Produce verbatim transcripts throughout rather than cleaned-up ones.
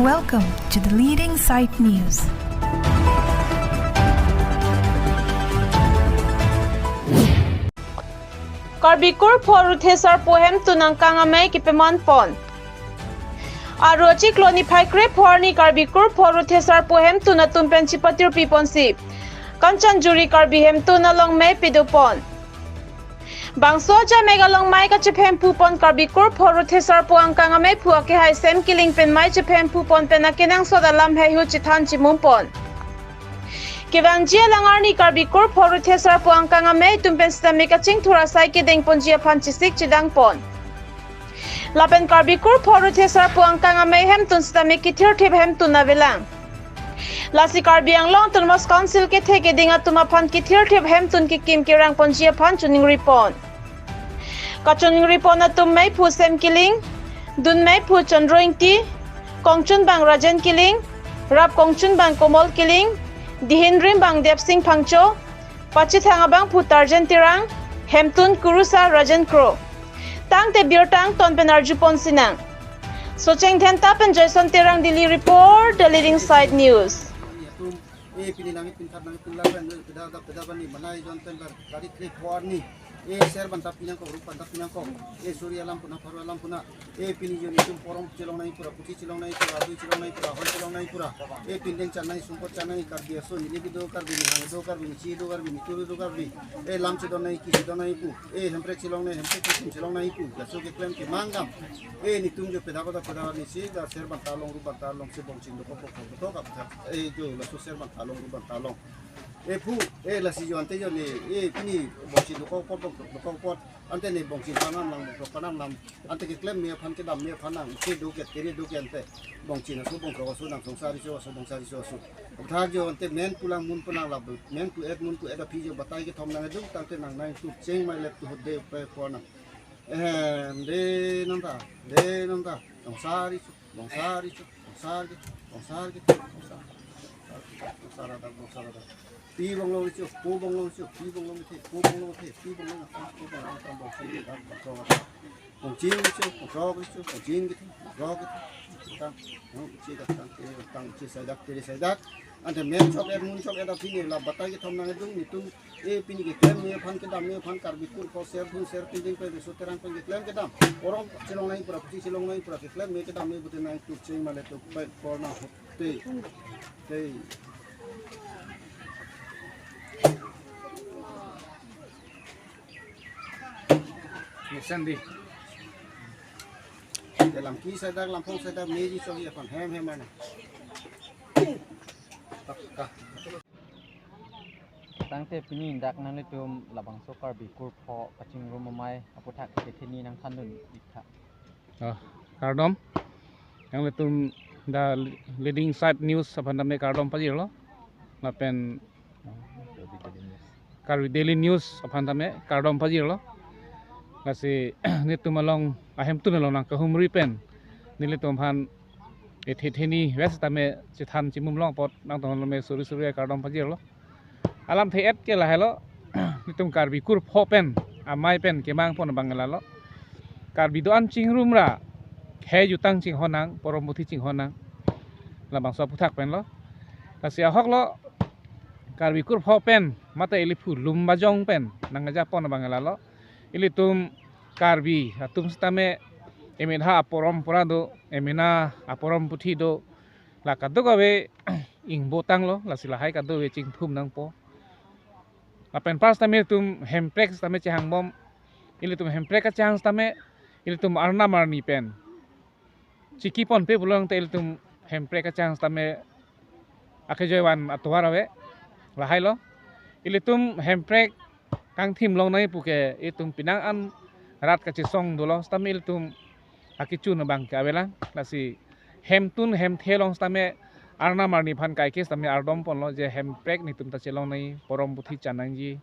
Welcome to the leading site news. Karbi Kurpho Ruthe Sarpo hemtun angkang amei kepaman pon. Aru achiklo niphai krepho arni Karbi Kurpho Ruthe Sarpo hemtun atum pen chipatirpi ponsi Kanchanjuri Karbi hemtun along mei pado pon. Bangso ajamek along mei kachephem phu pon Karbi Kurpho Ruthe Sarpo angkang amei phu akehai Sem Killing pen mei chephem phu pon pen akenangsot alam heihui chethan chimum pon. Kevangji alang arni Karbi Kurpho Ruthe Sarpo angkang amei atum pen sitame kachingthur asai kedeng ponji aphan chesik chedang pon. Lapen Karbi Kurpho Ruthe Sarpo angkang amei hemtun sitame kethirthip hemtun avelang. Lasi Karbi Anglong Autonomous Council kethe keding atum aphan kethirthip hemtun kekim kerang ponji aphan choningri pon. Kachoningri pon atum mei phu Sem Killing, dun mei phu Chandro Ingti, kongchun bang Rajen Killing, rap kongchun bang Komol Killing, dihin rim bang Dep Sing Phangcho, pachethang abang phu Tarjen Terang, hemtun kurusar Rajen Kro. Tangte birta angton pen arju pon sinang. Socheng Dhenta pen Joyson Terang, Delhi report, the leading site news. Eh, pini langit pinthat langit pinlak pen peda da peda bani manai jon pen bar kari kri pho arni. Eh, ser banta pinangkok, rup banta pinangkok. Eh, suri alam puna, pharu alam puna. Eh, pini jon itum porom chelong nangji pura, puthi chelong nangji pura, adui chelong nangji pura, hoi chelong nangji pura. Eh, pindeng chan nangji, sumpot chan nangji, Karbi aso, neli kedo Karbi, nihang kedo Karbi, nichi kedo Karbi, nitur kedo Karbi. Eh, lam chedon nangji, kisi don nangji pu. Eh, hemprek chelong nangji, hemprek chelong chelong nangji pu. Laso keklem kemang dam. Eh, netum jo peda koda peda nisi, da ser banta along, rup banta along, si bongching dokok dokok dokok. Eh, jo laso ser banta along, rup banta along. Eh, phu, eh, lasi jo ante jo ne, eh, pini bongching dokok pot, dokok pot. Ante ne bongching panam lang, dokok panam lang. Ante keklem me aphan kedam me aphan nang, ke do ke, tere do ke ante. Bongching aso bongkrok aso nang, songsari so aso, bongsari so aso. Tha jo ante men pulang mun pulang lab, men pu et mun pu et aphi jo batai kethom nangdung, tangte nang nangtum cheng mai lep tu hot de pe pho nang. Ehem, de nang ta, de nang ta, bongsari so. Bongsari chu, bongsari, bongsari, bongsari, bongsara dak, bongsara dak. Pi bonglong chu, pu bonglong chu, pi bonglong the, pu bonglong the, pi bonglong the, pu bonglong the, bongsari dak, bongsara dak. Bongching chu, bongsok chu, bongching the, bongsok the. Tang, no, chi dak, tang, te, tang, chi sai dak, te sai dak. Ante men chok et, mun chok et aphi ne la batai kethom nangdung netum. Eh, pini keklem me aphan kedam me aphan Karbi Kurpho ser thun ser pinding pen so terang pen keklem kedam. Porom chelong nangji pura, puthi chelong nangji pura keklem me kedam me pute nangtum cheng male to pai kor na hote. Te. Nesen di. Dalam ki sadak lampong sadak meji chok aphan hem hem ana. Taka. Tangte pini dak nanglitum labangso Karbi Kurpho kachingrum amei aphuthak ketheni nangthandun iktha. Oh, kardom. Nanglitum the leading site news aphan tame kardom pajirlo. Lapen Karbi Daily News aphan tame kardom pajirlo. Lasi netum along ahemtun along nangkahumri pen nelitum aphan ethe theni ves tame chethan chimum long apot nangtum along me suri suri kardom pajirlo. Alamthe et ke lahelo, netum Karbi Kurpho pen amei pen kemang pon abang lalo. Karbi do-an chingrum ra khei jutang chinghon nang, porom puthi chinghon nang. Labangso aphuthak pen lo. Lasi ahok lo, Karbi Kurpho pen mate ili phu lum bajong pen nangja pon abang lalo. Ilitum Karbi atum sitame emena aporom pura do, emena aporom puthi do. La kadokave ingbo tanglo, lasi lahai kadokave chingthum nangpo. Lapen pas tame ilitum hemprek tame chehangbom. Ilitum hemprek kachehang tame ilitum arnam arni pen chiki ponpe pulang te ilitum hemprek kachehang tame akejoi van atovar ave. Lahai lo. Ilitum hemprek kangthim long nangji puke itum penang an rat kachesong dolo sitame ilitum akechun abang ke avelang. Lasi hemtun hemthe along sitame arnam arni aphan kaike sitame ardom ponlo je hemprek netum ta chelong nangji, porom puthi chan nangji.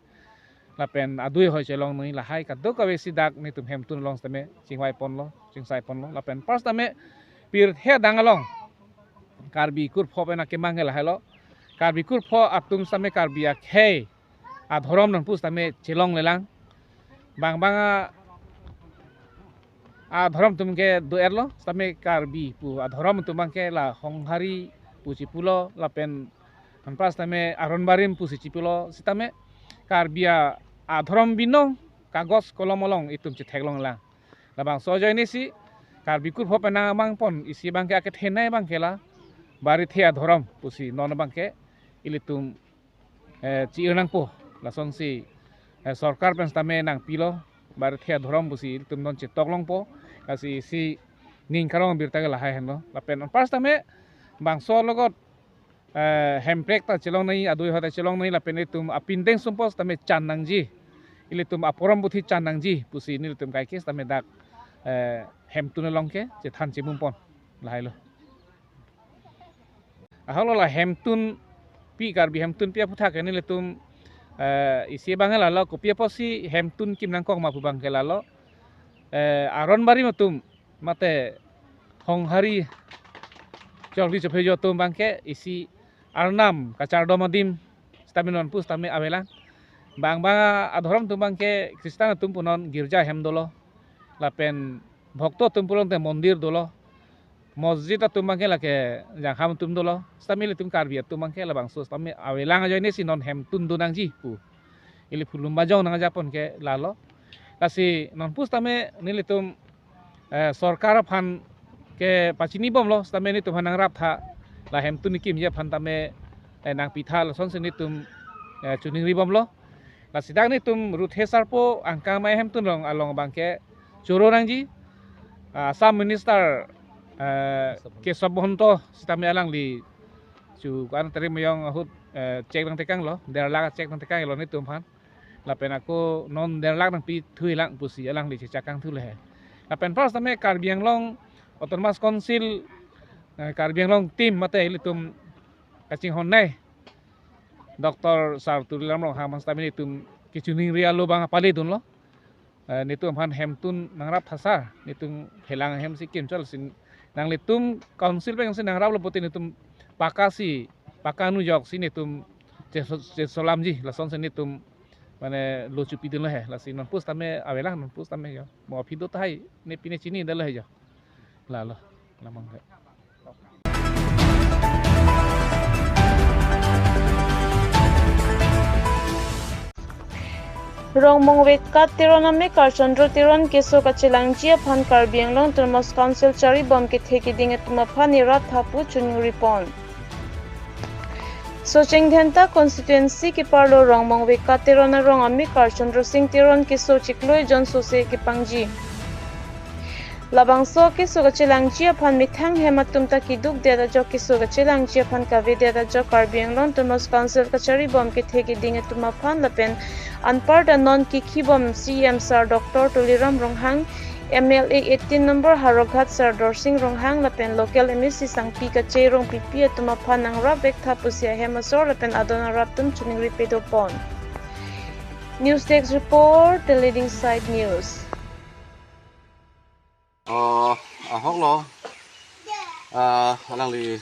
Lapen adui hoi chelong nangji, lahai kadokave si dak netum hemtun along sitame chingvai ponlo, chingsai ponlo. Lapen pas tame pirthe adang along Karbi Kurpho pen akemang ke lahai lo. Karbi Kurpho atum sitame Karbi akhei adhorom nangpu sitame chelonglelang. Bang bang a, adhorom atum ke do-erlo, sitame Karbi pu adhorom atum abangke la Honghari pu chipulo, lapen anpar sitame Aron Barim pusi chipulo, sitame Karbi a-, adhorom binong kagos kolom along itum chetheklong lang. Labangso ajoine si Karbi kurphop penang amang pon isi abangke akethenei abangke la Barithe adhorom pusi non abangke ilitum eh, chi-ir nangpo. Lasonsi, eh, sorkar pen sitame nangpilo, Barithe adhorom pusi ilitum non chetok longpo. Lasi si ning karong birta ke lahai henlo. Lapen anpar sitame bangso alogot, eh, hemprek ta chelong nangji, adui hota chelong nangji, lapen itum apindeng sumpos sitame chan nangji. Ilitum aporom puthi chan nangji pusi nelitum kaike sitame dak, eh, hemtun along ke chethan chimum pon. Lahailo. Ahoklo la hemtunpi, Karbi hemtunpi aphuthak ke nelitum, eh, isi abang lalo, kopi apotsi hemtun kim nangkok ma pu abangke lalo. Eh, Aron Barim atum mate Honghari chokli chophejo atum abangke isi Arnam kachardom adim sitame non pu sitame avelang. Bang bang adhorom atum abangke Kristan atum punon girja hem dolo. Lapen bhokto atum pulote mondir dolo. Mosjid atum abangke lake jangham atum dolo. Sitame ilitum Karbi atum abangke labangso sitame avelang ajoine si non hemtun do nangji pu. Ili phulum bajong nang ajapon ke lalo. Lasi non pu sitame nelitum, eh, sorkar aphan ke pachini bomlo, sitame nelitum aphan nangrap tha, la hemtun kimji aphan tame, eh, nangpi tha, lasonsi nelitum, eh, choningri bomlo. Lasi dak nelitum Ruthe Sarpo angkang mai hemtun rong along abangke choro nangji, ah, Assam Minister, eh, Kesav Mahanta sitame alangli chu kan teri mayong ahut, eh, check nangtekanglo, der lakh check nangtekanglo nelitum aphan. Lapen ako non der lakh nangpi thuilang pusi alangli chechak kangthu le he. Lapen first time Karbi Anglong Autonomous Council, eh, Karbi Anglong team mate ilitum kachinghonnei Doctor Sar Tuliram Ronghang aphan sitame nelitum kechoningri alo abang apale dunlo. Eh, nelitum aphan hemtun nangrap tha sir, nelitum helang hem si kimchol sin nanglitum council pen si nangraplo pulote nelitum pakka si, pakka nu jok si nelitum cheso-, chesolamji, lasonsi nelitum mane lo chopidunlo he, lasi non pu sitame avelang, non pu sitame yo. Mo aphi do tahai, ne pine chinidetlo he yo. Lalo, lamang he. Rongmongve Kat Teron amekar Chandra Teron keso kachelangji aphan Karbi Anglong Autonomous Council charibom kethe keding atum aphan irat tha pu choningri pon. Socheng Dhenta constituency keparlo Rongmongve Kat Teron arong amekar Chandra Sing Teron keso chiklo jon sose kepangji. Labangso keso kachelangji aphan methang hem atum ta keduk det ajok, keso kachelangji aphan kave det ajok Karbi Anglong Autonomous Council kacharibom kethe keding atum aphan lapen anparta non kekhibom C E M Sar Doctor Tuliram Ronghang, M L A eighteen number Howraghat Sar Dorsing Ronghang lapen local M A C Sangpi Kache Rongpipi atum aphan nangrap vek tha pusi ahem asor lapen adon arap atum choningri pado pon. News Desk Report, The Leading Side News. Oh, ahoklo. Ah, alangli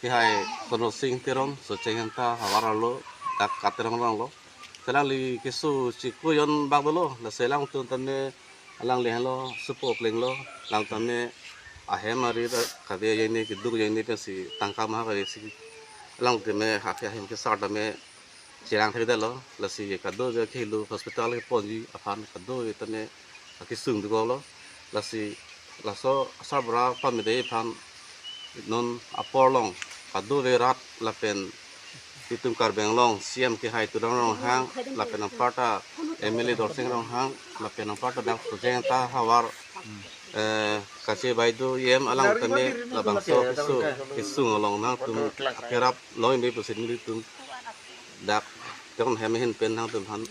kehai Chandra Sing Teron, Socheng Dhenta havar arlo, dak Kat Teron aronglo. Alangli keso chiklo jon bak dolo, lasi alangtum tame alangli henlo, supo plenglo, lang tame ahem arit kave ajoine, keduk ajoine pensi tangka maha kave si, alangtum me hake ahem kesar tame chelang thekdetlo, lasi kadokave kehelo hospital keponji aphan kadokave tame kesung dukoklo, lasi laso asarbura pamede aphan non apor along kadokave rat lapen itum Karbi Anglong C E M kehai Tuliram Ronghang lapen anparta M L A Dorsing Ronghang lapen anparta dak Socheng Dhenta havar, eh, Kache Baideo E M alang tame labangso keso kesung along nangtum kerap longji pusi nelitum dak Teron hem ahin pen nangtum aphan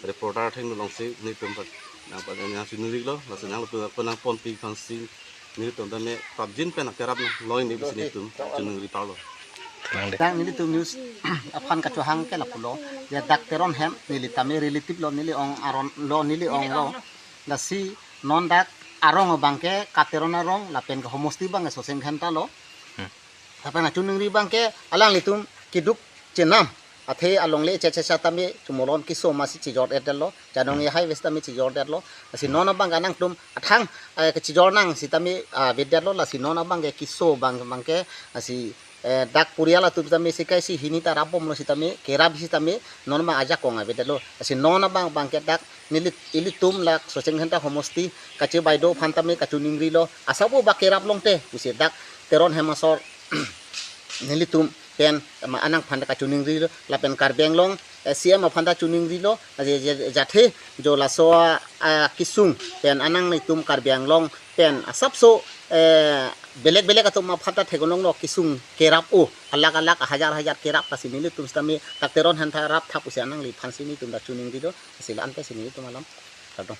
reporter athengno alongsi nelitum aphan nangphan nangchoningri lo, lasi nangtum aphan nangponpi aphansi nelitum tame prapjin pen akerap longji pusi nelitum choningri parlo. Dak nelitum news aphan kachohang ke lapulo, ya dak Teron hem neli tame relative lo, neli ong aron lo, neli onglo. Lasi non dak arong abangke Kat Teron arong lapen ke homosti abangke Socheng Dhenta lo. Hmm. Lapen kachoningri abangke alanglitum keduk chenam. Athe alongle cheche sitame chomolon keso masi chijor-etdetlo, Chanong-e highway sitame chijor-etdetlo. Lasi non abang ke nangtum athang, eh, kechijor nang sitame, ah, avedetlo, lasi non abang ke keso abang, abang ke, lasi, eh, dak porial atum sitame sika isi hini ta rapbomlo sitame, kerap sitame, non abang ajakong avedetlo. Lasi non abang abang ke dak neli, ilitum lak Socheng Dhenta homosti kachebai do aphan tame kachoningrilo, asap o ba kerap longte pusi dak Teron hem asor nelitum pen ma anang aphan ta kachoningrilo, lapen Karbi Anglong, eh, C M aphan ta choningrilo, je, je, jathe jo laso a, a, kesung pen anang nelitum Karbi Anglong pen asapso, eh, belek belek atum aphan ta theklonglo kesung kerap o, alak alak, hajar hajar kerap, lasi nelitum sitame dak Teron hem ta raptha pusi alangliphan si nelitum ta choningrilo, lasi la-an ta si nelitum alam. Kardom.